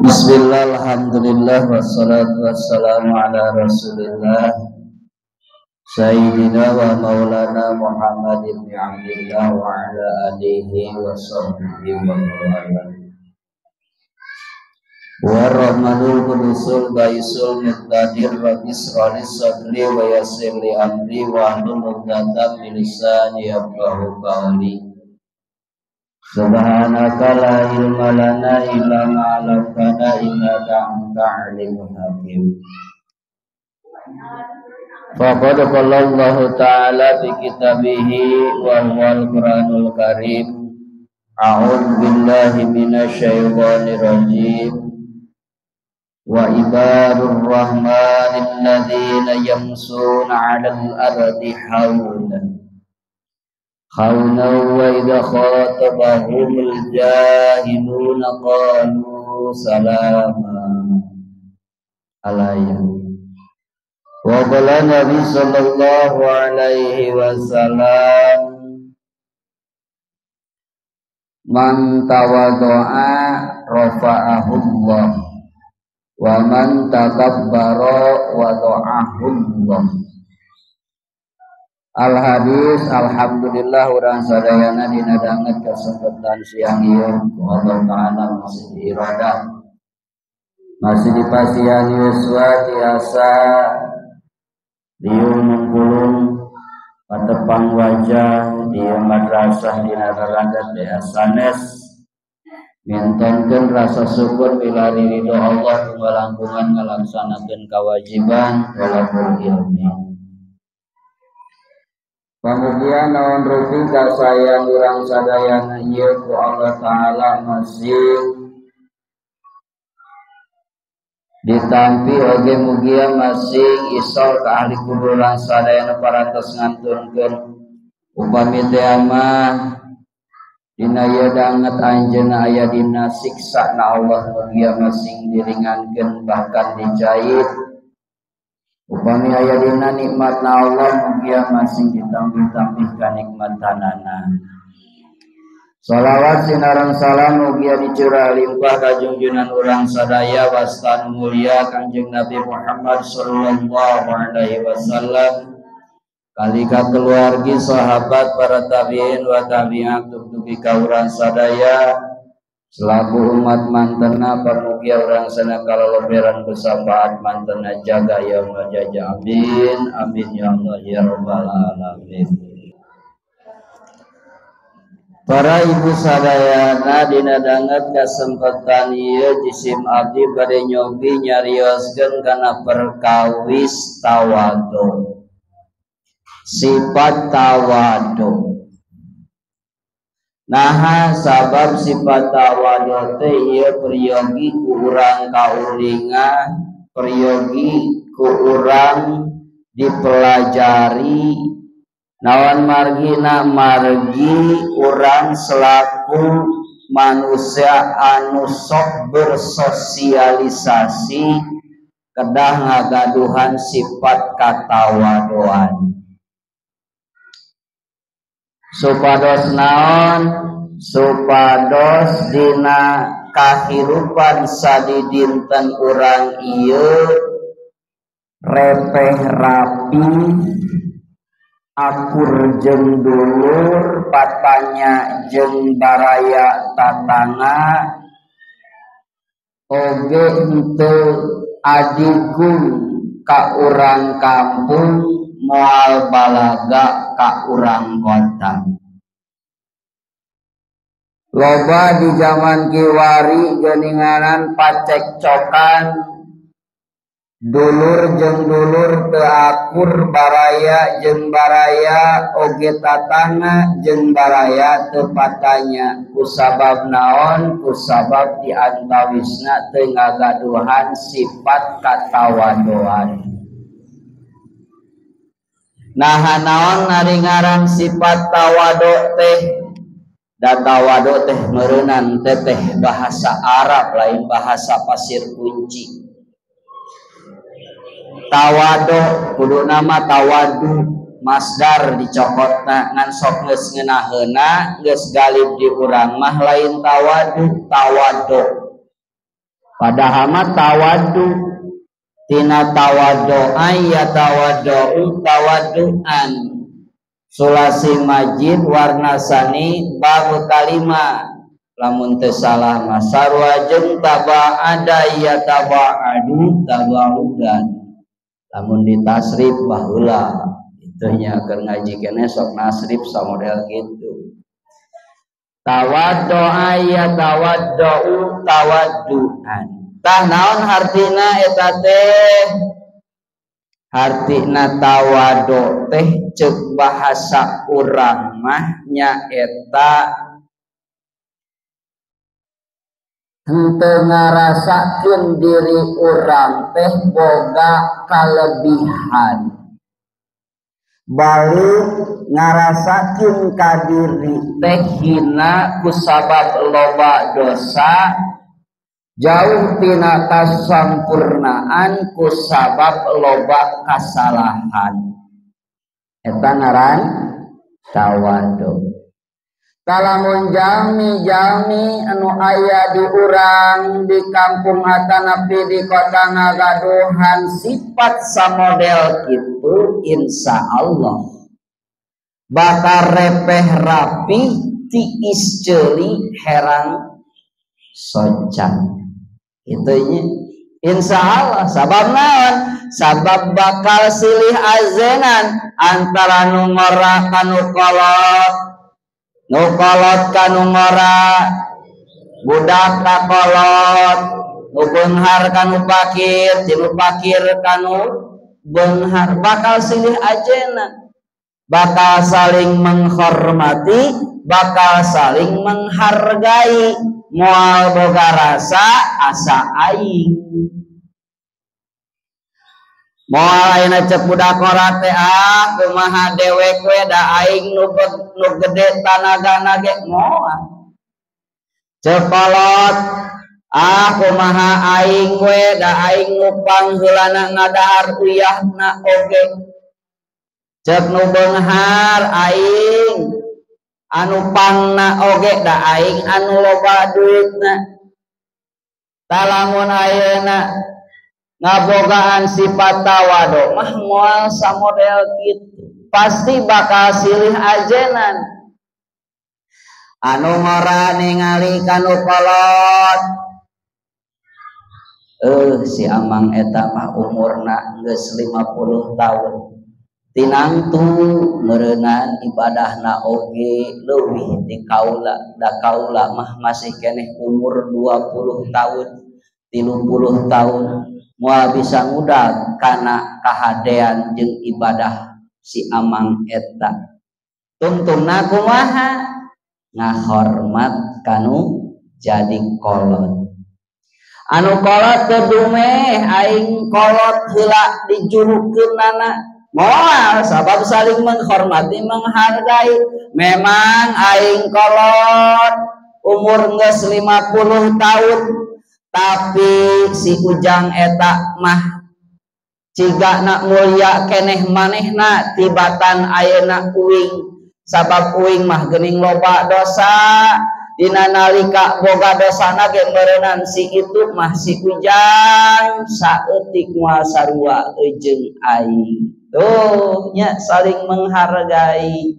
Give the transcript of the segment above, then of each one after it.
Bismillah, alhamdulillah, wassalatu wassalamu ala rasulillah Sayyidina wa maulana Muhammad ibn Abdillah wa ala alihi wa sahbihi wa mawala. Wa rahmanul qudusul baisul muqtadir rabbi israh li sadri wa yassir li amri wa hlul 'uqdatam min lisani yafqahu qawli. Subhanaka la ilma lana illa ma 'allamtana innaka antal alimul hakim. Faqad qala Allahu ta'ala fi kitabihi wa huwal Qur'anul Karim. A'udzu billahi minasyaitonir rajim. Wa ibadur rahmanil ladzina yamsuna 'alal ardi hawna hawna wa idza khatabahumul jahiluna qalu salama alaihi. Wa qala Nabi sallallahu alaihi wasallam, man tawaddu'a rafa'ahu Allah wa man takabbara wada'ahu Allah. Al hadis. Alhamdulillah urang sadayana dina danget kesempatan siang ieu ku Allah Ta'ala masih diiradah, masih dipasihan yuswa tiasa liung mengkulung patepang wajah di madrasah dina raragat dea sanes mintonkeun rasa syukur bila ridho Allah tunggalangkungan ngalaksanakeun kewajiban thalabul ilmi. Pamugia naon rupi kasayang urang sadayana ieu ku Allah Ta'ala masih ditampi oge mugia masih isol ka ahli kubur urang sadayana parantos ngantunkeun upami teh mah dina ieu danget anjeunna aya dina siksa na Allah mugia masing diringankeun bahkan dijait. Upami aya dina nikmat na Allah mugia masing ditambih-tambih kanikmatanana. Salawat sinareng salam mugia dicurah limpah ka junjunan urang sadaya wastan mulia Kanjeng Nabi Muhammad sallallahu alaihi wasallam kali ka keluargi sahabat para tabi'in wa tabi'at dugi ka urang sadaya selaku umat mantena pamugia urang sana kaloloberan kesabaat mantena jaga ya Allah jaja amin amin ya Allah ya rabbal alamin. Para ibu sadayana dina danget kasempatan ieu jisim abdi bade nyobi nyarioskeun kana perkawis tawadu. Sifat tawadu. Naha sabab sifat tawadu teh ieu peryogi ku urang kaulinga, peryogi ku urang dipelajari. Naon margina margi urang selaku manusia anu sok bersosialisasi kedah ngagaduhan sifat katawaduan. Supados naon? Supados dina kahirupan sadidinten urang ieu repeh rapi akur jeung dulur patanya jeung baraya tatangga oge henteu adigung ka urang kampung moal balaga ka urang kota. Loba di zaman kiwari geuninganan pacekcokan dulur jeung dulur teu akur baraya jeung baraya oge tatangga jeung baraya teu patanya kusabab naon? Kusabab di antawisna teu ngagaduhan sifat katawaduan. Nah naon ngaran sifat tawadu teh? Da tawadu teh meureunan teteh bahasa Arab lain bahasa pasir kunci. Tawadu kudu nama tawadu masdar dicokotna ngan sok geus ngeunaheuna geus galib di urang mah lain tawadu tawadu. Padahal mah tawadu tina tawadu'an ya tawadu'u tawadu'an. Sulasi majid warna sani bab kalima lamun teu salah mah sarua jeung tabaada ya tabaadu tabaudan. Lamun ditasrif baheula itu nya keur ngaji keneh sok nasrif samodel kitu. Tawaddo'a ya tawadda'u tawaddu'an. Tah naon hartina eta teh? Hartina tawadu teh ceuk bahasa urang mah nyaeta henteu ngarasakeun diri urang teh boga kalebihan. Balik ngarasakeun ka diri teh hina kusabab loba dosa, jauh tina kasampurnaan kusabab loba kasalahan. Eta ngaran tawadu. Kalamun jalmi-jalmi anu aya di urang di kampung atanapi di kota ngagaduhan sifat samodel kitu, insya Allah bakal repeh rapi tiis ceuli herang soca. Itu nya insya Allah. Sabab naon? Sabab bakal silih azenan antara nu ngora kanu kolot, nu kolot kanu ngora, budak ka kolot, nu beunghar kanu pakir, tinu pakir kanu beunghar, bakal silih ajenan, bakal saling menghormati, bakal saling menghargai, moal boga rasa asa aing. Moal ayeuna cek budak ngora teh ah kumaha dewek we da aing nu gede tanagana ge moal. Cek kolot ah kumaha aing we da aing nu pangheulana ngadahar uyahna oge. Cek nu beunghar aing anu pangna oge da aing anu loba duitna. Talamun ayeuna ngabogaan sifat tawadu mah moal samodel kitu, pasti bakal silih ajenan. Anu ngora ningali kanu kolot, si amang eta mah umurna geus 50 tahun, tinangtu meureunan ibadahna oge leuwih ti kaula, da kaula mah masih keneh umur 20 tahun, 30 tahun. Moal bisa ngudag kana kahadean jeung ibadah si amang eta. Tungtungna kumaha? Ngahormat kanu jadi kolot. Anu kolot teu dumeh aing kolot heula dijurukeunana. Moal, sabab saling menghormati menghargai. Memang aing kolot umur geus 50 tahun, tapi si ujang eta mah ciga nak mulia keneh manehna tibatan ayeuna uing, sabab uing mah geuning loba dosa. Dina nalika boga dosana ge meureunnan si itu mah si ujang saeutik moal sarua jeung aing. Tuh nya saling menghargai,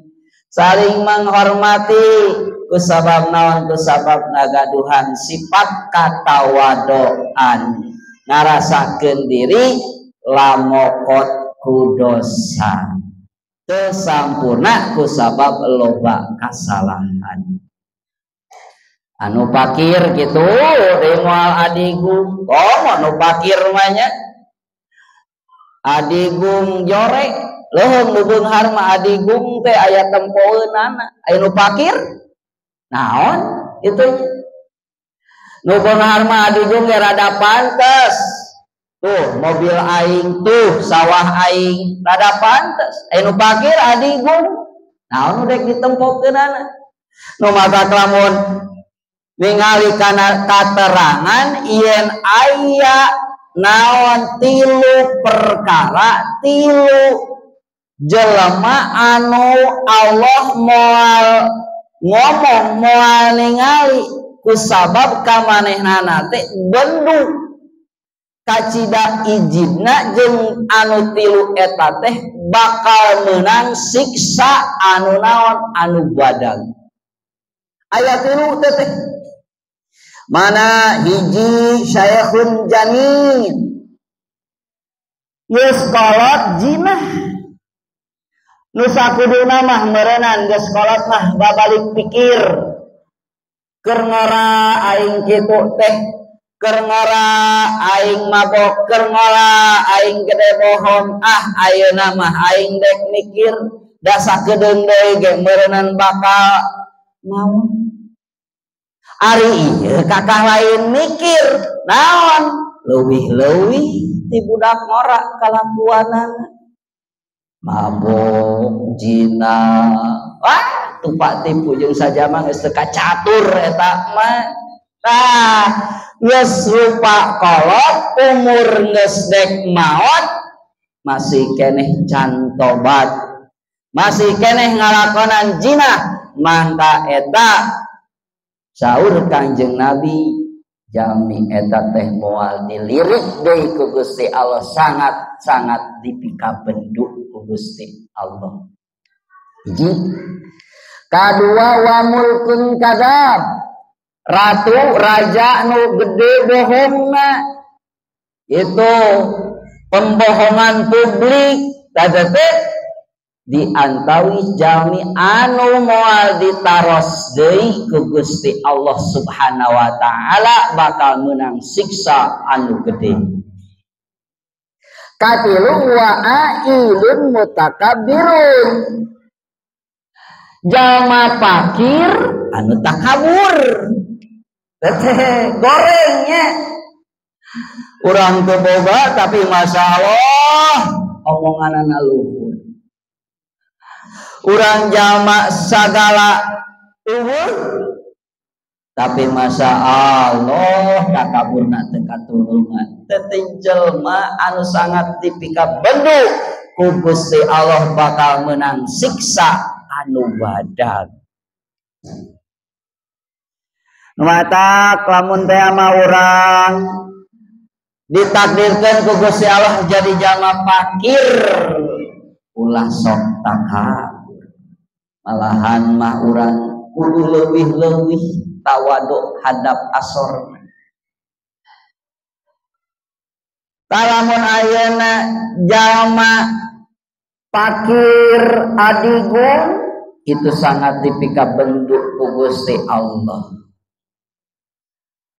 saling menghormati. Kusabab naon? Kusabab ngagaduhan sifat katawadoan, ngarasakeun diri lamokot ku dosa, teu sampurna kusabab loba kasalahan. Anu pakir kitu deui moal adigung, komo nu pakir mah nya adigung jorek leuheung nu beunghar mah adigung teh aya tempoeunana, aya nu pakir naon itu nu beunghar mah adigung ge rada pantes, tuh mobil aing, tuh sawah aing rada pantes, aya nu pakir adigung naon nu dek ditempokeunana. Nu matak lamun ningali kana katerangan yen aya naon tilu perkara, tilu jelema anu Allah moal ngomong moal ningali kusabab kamanehnana teh bendu kacida ijibna jeung anu tilu eta teh bakal menang siksa anu naon anu badag. Aya tilu teh mana hiji syekhun janin geus kolot jinah nu sakuduna mah meureunnan geus kolot mah babalik pikir keur ngora aing kitu teh, keur ngora aing mabok, keur ngora aing gede bohong, ah ayeuna mah aing dek mikir da sakedeung deui ge meureunnan bakal naon. Ari ieu kakah lain mikir naon leuwih-leuwih ti budak ngora kalakuanana mabok zina, wah tupak tipu jeung sajama geus teu kacatur eta mah. Tah geus rupa kolot umur geus dek maot masih keneh can tobat, masih keneh ngalakonan zina, mangka eta saur Kangjeng Nabi jalmi eta teh moal dilirik deui ku Gusti Allah, sangat-sangat dipikabendu ku Gusti Allah. Hiji. Kadua wa mulkun kadzab, ratu raja nu gede bohongna, itu pembohongan publik teh diantawi jalmi anu moal ditaros deui ku Gusti Allah Subhanahu wa taala bakal menang siksa anu gede. Katilu wa ailun mutakabbirun, jalma fakir anu takabur teteh gorengnya urang teu boga tapi masyaallah omonganana luhur. Urang jalma sagala umur tapi masya Allah takaburna teu katulungan. Teu jelma anu sangat dipikabendu ku Gusti Allah bakal menang siksa anu badag. Matak lamun teh mah urang ditakdirkeun ku Gusti Allah jadi jalma fakir ulah sok takabur. Malahan mah urang kudu leuwih-leuwih tawaduk hadap asor. Lamun ayeuna jalma fakir adigung itu sangat dipikabendu ku Gusti Allah.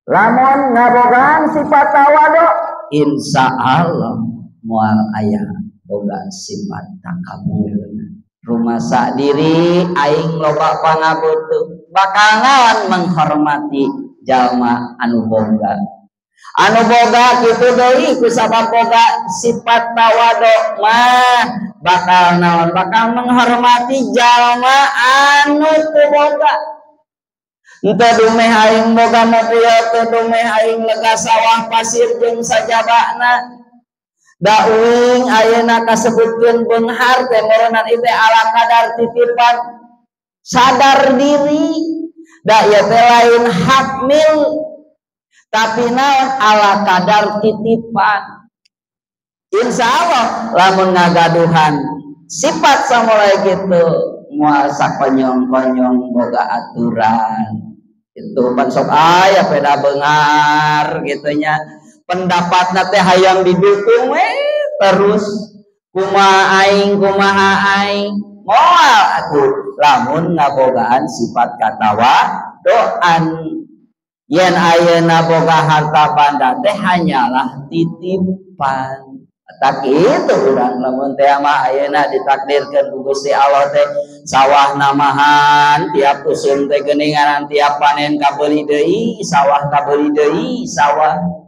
Lamun ngabogaan sifat tawaduk insya Allah moal aya boga sifat takabur. Rumasa diri aing loba pangabutuh bakal naon menghormati jalma anu boga. Anu boga kitu deui kusabab boga sifat tawaduk mah bakal naon bakal menghormati jalma anu teu boga. Henteu dumeh aing boga mobil, teu dumeh aing lega sawah pasir jeung sajabana. Da uing ayeuna kasebutkeun beunghar teh meureunnan ieu teh ala kadar titipan sadar diri. Da ieu teh lain hak mil tapi naon ala kadar titipan. Insya Allah lamun ngagaduhan sifat samulai gitu moal sakonyong-konyong boga aturan. Itu pan sok aya peda beunghar gitu nya. Pendapatna teh hayang didukung we terus kumaha aing kumaha aing moal atuh lamun ngabogaan sifat katawaduan. Yen ayeuna boga harta banda teh hanyalah titipan. Tak kitu urang lamun teh mah ayeuna ditakdirkeun ku Gusti Allah teh sawah namahan tiap usum teh geuningan tiap panen kabeuli deui sawah kabeuli deui sawah.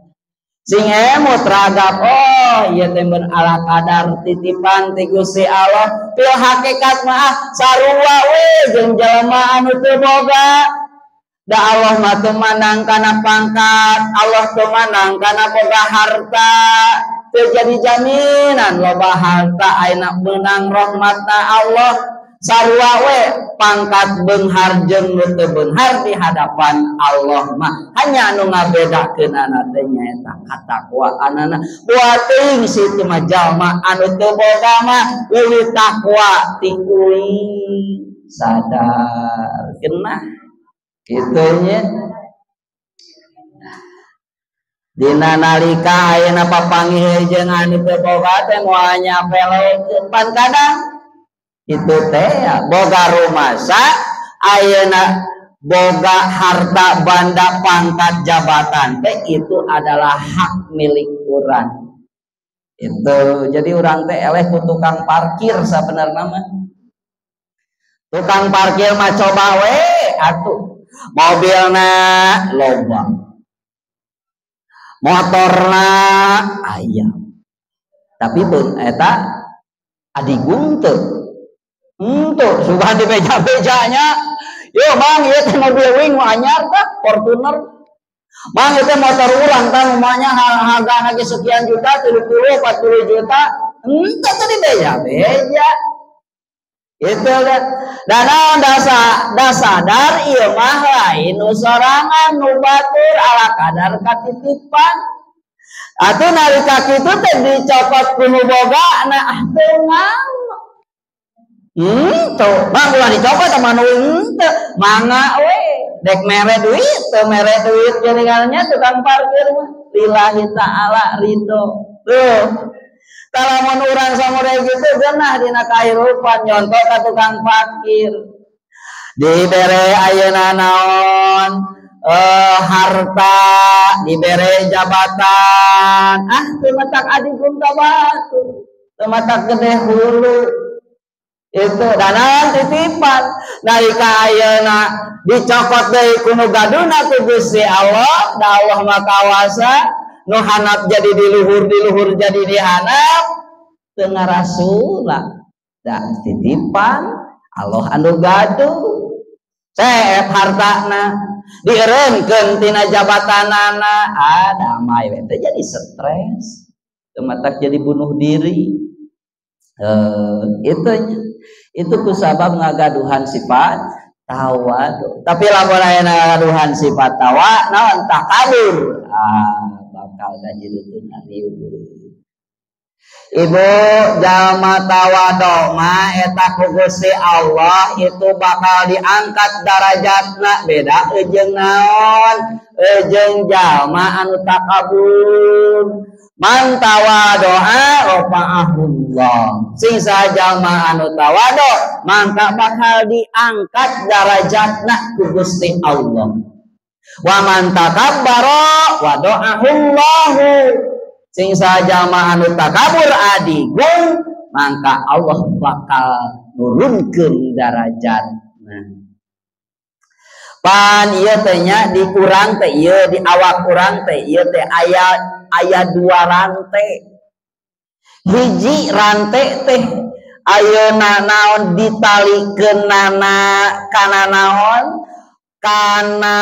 Sing emut ragap oh ieu teh mun ala kadar titipan ti Gusti Allah pil hakikat mah sarua we jeung jelema anu teu boga. Da Allah mah teu manang kana pangkat, Allah teu manang kana boga harta, teu jadi jaminan loba harta ayeuna meunang rahmatna Allah. Sarua we pangkat beunghar jeung nu teu beunghar di hadapan Allah mah hanya anu ngabedakeunana teh nyaeta katakwaanana. Buat teuing situ mah jalma anu teu boga mah leuwih takwa ti uing sadar kena kitu nya. Dina nalika ayeuna papanggih jeung anu teu boga teh moal nyapelekeun pan kadang itu teh boga rumasa ayeuna boga harta banda pangkat jabatan teh itu adalah hak milik urang. Itu jadi urang teh eleh ku tukang parkir sabenerna mah. Tukang parkir mah coba we atuh mobilna loba, motorna aya, tapi beun eta adigung teu. Untuk sudah di beja-bejanya, yo bang, ieu teh mobil wing anyar tah, Fortuner. Bang, ieu teh motor urang tah rumahnya hargana ge sekian juta, 30, 40 juta. Henteu teh di beja-beja. Itu dah. Da naon sadar ieu mah lain nu sorangan nu batur ala kadar katitipan. Atuh nalika kitu teh dicokot ku nu bogana ah teu henteu, bang ulah dicopot sama nu henteu, mangga we, dek mere duit, teu mere duit jaringannya tukang parkir mah lillahi ta'ala ridho. Tuh. Lamun urang samudaya kitu geunah dina kahirupan nyontoh ka tukang parkir. Dibere ayeuna naon? Harta, dibere jabatan. Ah, teu matak adigung ka batur. Teu matak gede hulu. Itu danan titipan nalika ayeuna dicokot deui ku nu gaduna ku Gusti Allah, da Allah mah kawasa nu hanap jadi di luhur, di luhur jadi di hanap teu ngarasula. Da titipan Allah anu gaduh seep hartana dieureunkeun tina jabatanana, ah damai we teh jadi stres, teu matak jadi bunuh diri. Itu kusabab ngagaduhan sifat tawadu. Tapi lamun aya ngagaduhan sifat tawa naon takabur, ah bakal kajidutun riweuh. Ibu jalma tawadu mah eta ku Gusti Allah itu bakal diangkat darajatna beda jeung naon jeung jalma anu takabur. Man tawadoa rafa'ahullah. Sing sajalma anu tawado mangka bakal diangkat darajatna ku Gusti Allah. Wa man takabbara wadoahullahu. Sing sajalma anu takabur adigung mangka Allah bakal nurunkeun darajatna. Pan ieu teh nya di urang teh ieu di awak urang teh ieu teh aya dua rantai. Hiji rantai teh ayeuna naon ditalikeunana kana naon kana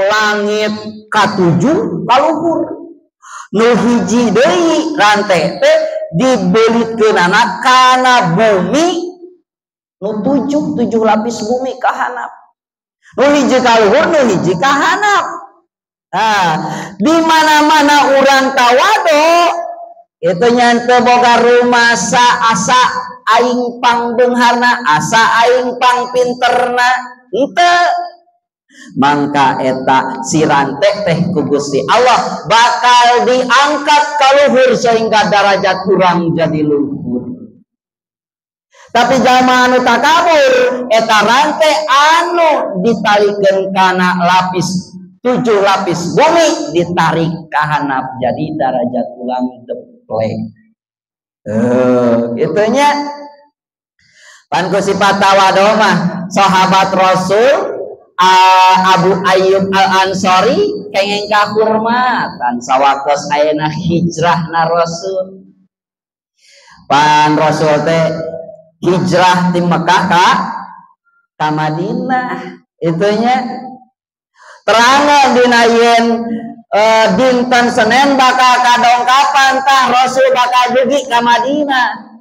langit katujuh kaluhur. Nu hiji deui rantai teh dibelitkeunana kana bumi nu tujuh lapis bumi kahanap. Nu hiji kaluhur nu hiji kahanap. Nah, di mana-mana urang tawado itu nyante boga rumasa asa aing pang beungharna, asa aing pang pinterna, henteu. Mangka eta si rante teh ku Gusti Allah bakal diangkat ka luhur sehingga darajat urang jadi luhur. Tapi jalma anu takabur eta rante anu ditalikeun kana lapis 7 lapis bumi ditarik kahanap jadi darajat ulang deplek. Itunya pan ku sifat tawadu mah sahabat Rasul Abu Ayyub Al Ansori kenging kahormatan sawaktos ayeuna hijrahna Rasul. Pan Rasul teh hijrah ti Mekah ka Madinah. Itunya terangan dina yen dinten Senin bakal kadongkapan tah Rasul bakal dugi ka Madinah.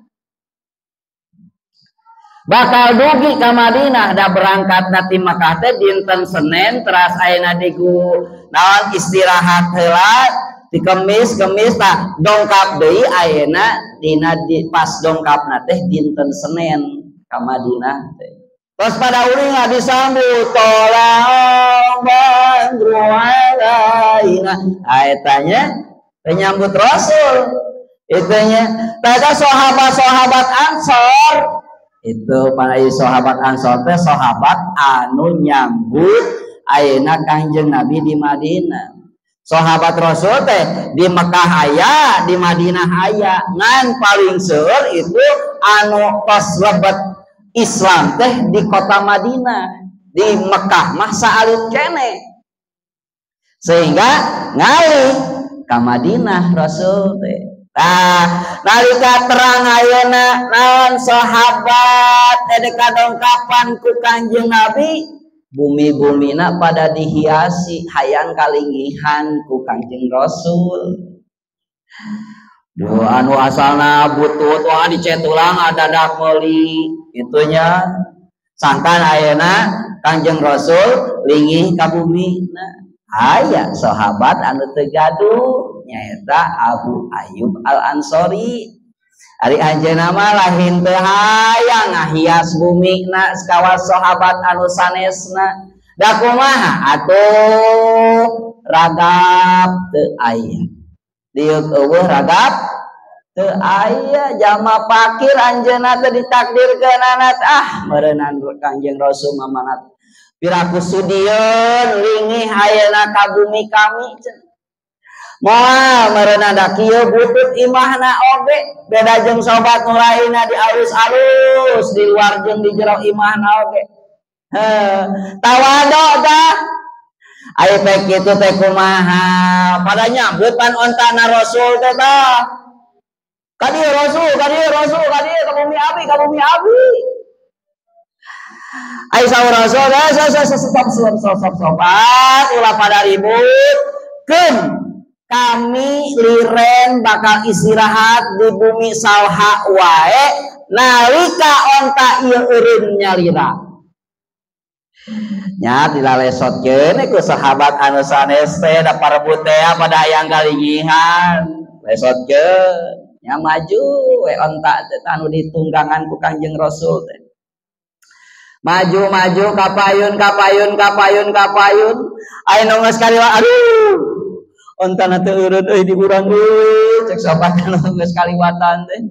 Bakal dugi ka Madinah da berangkat ti Makkah teh dinten Senin teras ayeuna digu naon istirahat heula di Kemis tah dongkap deui ayeuna dina di pas dongkapna teh dinten Senin ka Madinah teh. Terus pada uring disambut tolong badru alaina. Eta nya penyambut Rasul. Itunya tah sahabat-sahabat Ansor itu para sahabat Ansor teh sahabat anu nyambut ayeuna Kangjeng Nabi di Madinah. Sahabat Rasul teh di Mekah aya, di Madinah aya. Ngan paling seueur itu anu tos lebet Islam teh di kota Madinah, di Mekah mah saalit keneh. Sehingga ngalih ka Madinah Rasul teh. Nah, nalika terang ayeuna naon sahabat edek kadongkapan ku Kangjeng Nabi, bumi-bumina pada dihiasi hayang kalingihan ku Kangjeng Rasul. Duh, anu asalna butut wah dicetulang adadak meuli itunya sangkan ayeuna Kangjeng Rasul lingih ka bumina. Aya sahabat anu teu gaduh nyaeta Abu Ayyub Al Ansori. Ari anjeunna mah lain teu hayang ngahias bumina sakawas sahabat anu sanesna. Da kumaha atuh ragap teu aya. Diuk eueuh ragap teu aya jalma fakir anjeunna teh ditakdirkeunana ah meureunan Kangjeng Rasul mamanat. Piraku sudieun lingih ayeuna ka bumi kami cenah. Moal meureunna da kieu butut imahna oge beda jeung sobat nu lainna di alus-alus di luar jeung di jero imahna oge. Heuh, tawadu tah. Aya teh kitu teh kumaha? Pada nyambut pan ontana Rasul teh tah. Ka dieu Rasul, ka dieu Rasul, ka dieu ka bumi abi, ka bumi abi. Ai saur Rasul, stop stop stop stop sobat, ulah pada ribut. Keun kami liren bakal istirahat di bumi Salha wae nalika onta ieu eureun nyalira. Nya dilalesotkeun ku sahabat anu sanes teh da parebut teh pada hayang kalingihan. Lesotkeun nya maju we onta teh anu ditunggangan ku Kangjeng Rasul teh. Maju maju kapayun kapayun kapayun kapayun aya nu geus kaliwat aduh ontana teu eureun euy di urang euy cek sahabat anu geus kaliwatan teh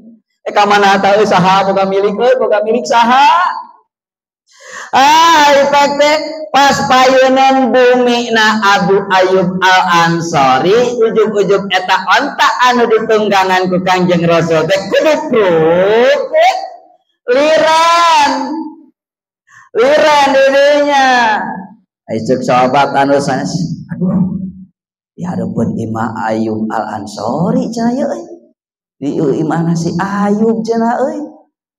ka mana ta euy saha boga milik euy boga milik saha ah efek teh pas payunan bumi na Abu Ayyub Al Ansori ujug-ujug eta onta anu ditunggangan ku Kangjeng Rasul teh kudu pruk liran liran dirinya. Cek sahabat anu sanes aduh di hareupeun imah Ayyub Al Ansori cenah ieu euy di imahna si Ayyub cenah euy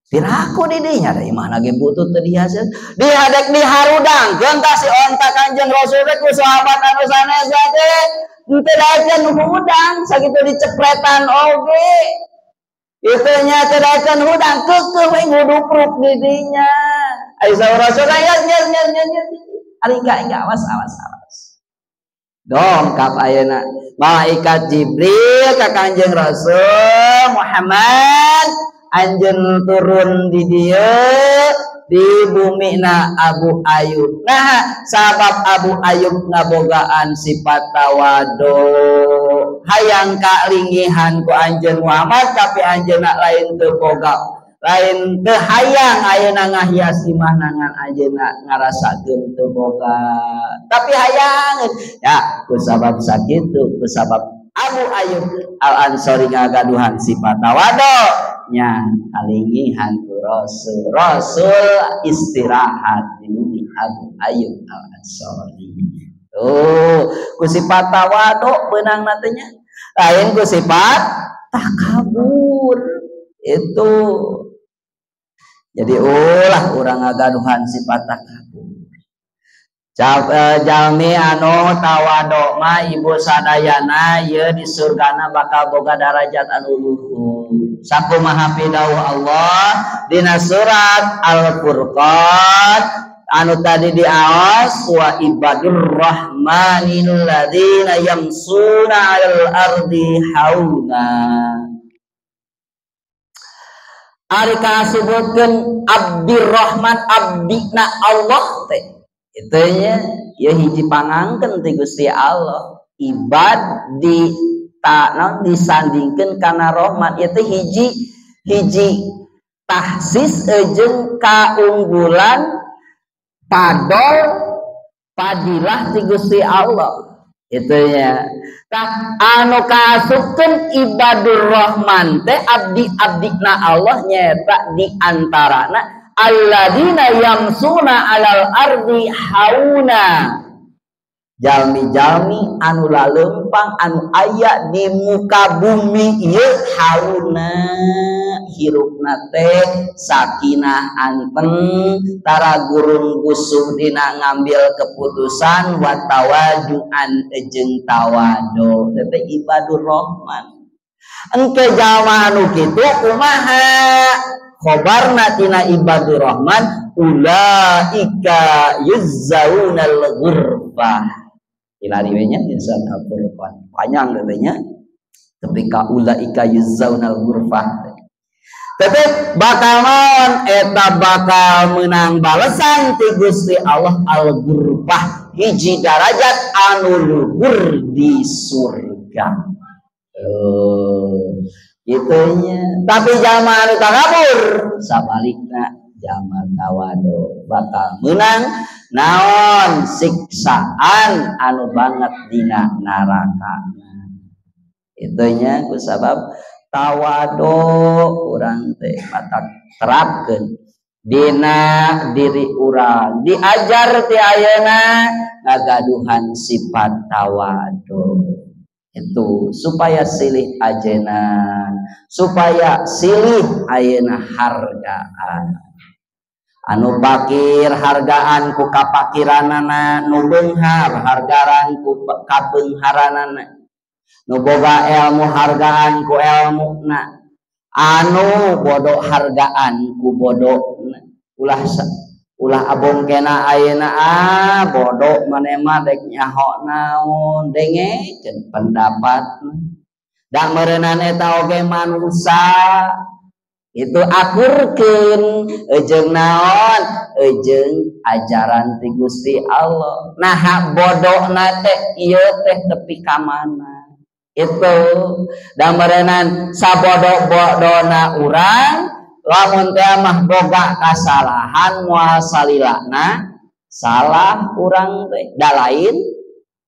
piraku di dinya da imahna ge butut teu dihasil dihadek diharudangkeun tah si onta Kangjeng Rasul teh ku sahabat anu sanes teh henteu daekeun hudang sakitu dicepretan oge itu nya teu daekeun hudang keukeuh we ngudupruk di dinya. Ai saur Rasul nya nya nya nya nya ari enggak awas awas awas dongkap ayeuna malaikat Jibril ka Kangjeng Rasul Muhammad anjeun turun di dieu di bumina Abu Ayyub. Nah sabab Abu Ayyub ngabogaan sifat tawadu hayang kalingihan ku anjeun Muhammad tapi anjeunna lain teu boga lain teu hayang ayeuna ngahias imahna ngan anjeunna ngarasakeun teu boga tapi hayang ya ku sabab sakitu ku sabab Abu Ayyub Al Ansori ngagaduhan sifat tawadu nya kalingihan ku Rasul. Rasul istirahat di bumi Abu Ayyub Al Ansori. Tuh ku sifat tawadu beunang teh nya lain ku sifat takabur itu. Jadi ulah urang ngagaduhan sifat takabur. Jalmi anu tawadu mah ibu sadayana ieu di surgana bakal boga darajat anu luhur. Sakumaha pidawuh Allah dina surat Al-Furqan anu tadi diaos wa ibadur rahmanil ladzina yamsuna 'alal ardi hauna. Ari kasebutkeun Abdirrahman abdina Allah teh itu nya ya hiji pangangkeun ti Gusti Allah ibad di ta naon disandingkeun kana Rahman ieu teh hiji hiji tahsis jeung kaunggulan padol padilah ti Gusti Allah itu nya. Tah anu kaasupkeun ibadur Rahman teh abdi-abdina Allah nyaeta di antarana alladzina yamsuna 'alal ardi hauna. Jalmi-jalmi anu lalempang anu aya di muka bumi ieu hauna hirupna teh sakinah anteng tara gurung gusuh dina ngambil keputusan wa tawajuan jeung tawadu teh ibadur rahman. Engke jalma anu kitu kumaha khobarna tina ibadur rahman ulaika yuzzaunal ghurfah. Ilari we nya insan Al-Furqan panjang katanya ketika ulaika yuzzaunal ghurfah teh bakal naon eta bakal menang balesan ti Gusti Allah al-ghurfah hiji darajat anu luhur di surga. Oh gitunya. Tapi jalma anu takabur sabalikna jalma tawadu bakal menang naon siksaan anu banget dina neraka. Itunya ku sabab tawadu urang teh matak terapkeun dina diri urang diajar ti ayeuna ngagaduhan sifat tawadu itu supaya silih ajenan supaya silih ayeuna hargaan anu pakir hargaan ku kapakiranana nu beunghar hargaan ku kabeungharanana nu boga ilmu hargaan ku elmuna anu bodoh hargaan ku bodona ulah ulah abongkena ayeuna ah bodoh maneh mah dek nyaho naon dengekeun pendapat da meureunana eta oge manusa itu akurkeun jeung naon jeung ajaran ti Gusti Allah. Nah bodona teh ieu teh tepi ka mana itu da meureunana sabodo-bodona urang lamun teh mah boga kasalahan moal salilana salah urang teh da lain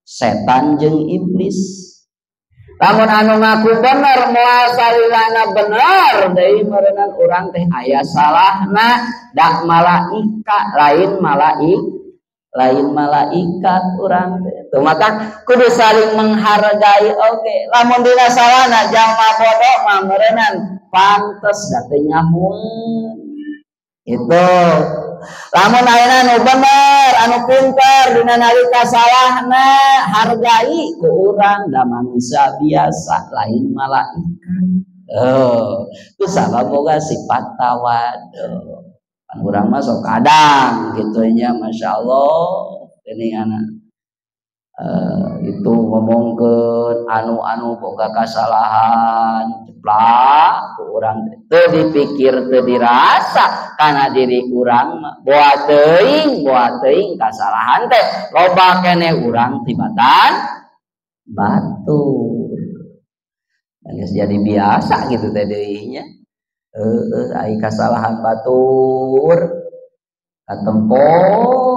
setan jeung iblis. Lamun anu ngaku bener moal salilana bener deui meureunana urang teh aya salahna da malaikat lain malaik lain malaikat urang teh. Tuh maka kudu saling menghargai oge. Lamun dina salahna jalma bodoh mah meureunana pantes da teu nyahoeun. Itu. Lamun ayeuna nu bener anu pinter dina nalika salahna hargai ku urang da manusia biasa lain malaikat. Oh, itu sabab boga sifat tawadu. Pan urang mah sok kadang kitu nya masyaallah geuningan itu ngomongkeun anu-anu boga kasalahan ceplak ku urang teu dipikir teu dirasa kana diri urang mah boa teuing kasalahan teh loba keneh urang tibatan batur. Geus jadi biasa gitu teh deui nya heueuh ai kasalahan batur katempo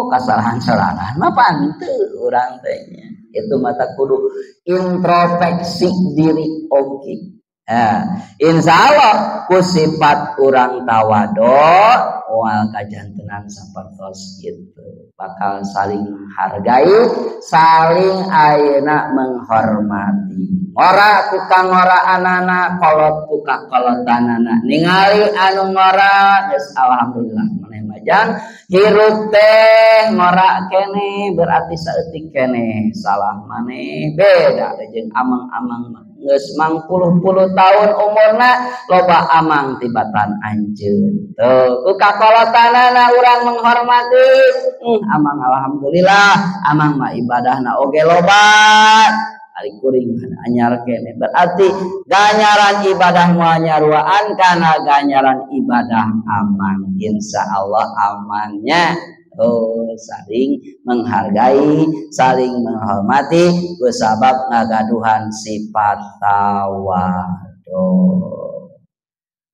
kasalahan sorangan mah panteu urang teh nya. Itu mata kudu introspeksi diri oge. Nah, insyaallah ku sifat urang tawadu moal kajantenan sapertos kitu bakal saling menghargai saling ayeuna menghormati ngora ku kangoraanana kolot ku kakolotanana ningali anu ngora geus alhamdulillah maneh mah Jang hirup teh ngorak keneh berarti saeutik keneh salah maneh beda jeung amang-amang mah geus mangpuluh-puluh tahun umurna loba amang tibatan anjeun. Tuh ku kakolotanana urang menghormati amang alhamdulillah amang mah ibadahna oge loba ari kuring anyar keneh berarti ganyaran ibadah moal nyaruaan kana ganyaran ibadah amang insyaallah amannya. Oh, saling menghargai, saling menghormati kusabab ngagaduhan sifat tawadhu.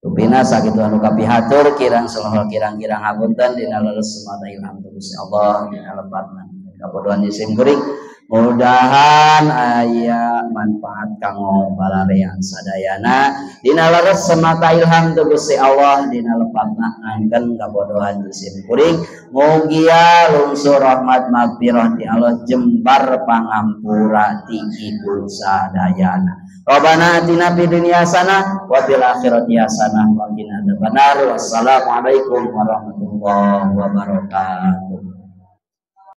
Rupina sakitu anu kapihatur kirang salah kirang-kirang hapunten dina leres semata ilham Gusti Allah dina lepatna kabodohan isim kuring. Mudahan aya manfaat kanggo balarean sadayana dina leres semata ilham Gusti Allah dina lepatna angken kabodohan jisim kuring. Mugia lungsur rahmat magfirah ti Allah jembar pangampura ti ibu sadayana. Rabbana atina fid dunya hasanah wa fil akhirati hasanah wa qina adzabannar. Wassalamualaikum warahmatullahi wabarakatuh.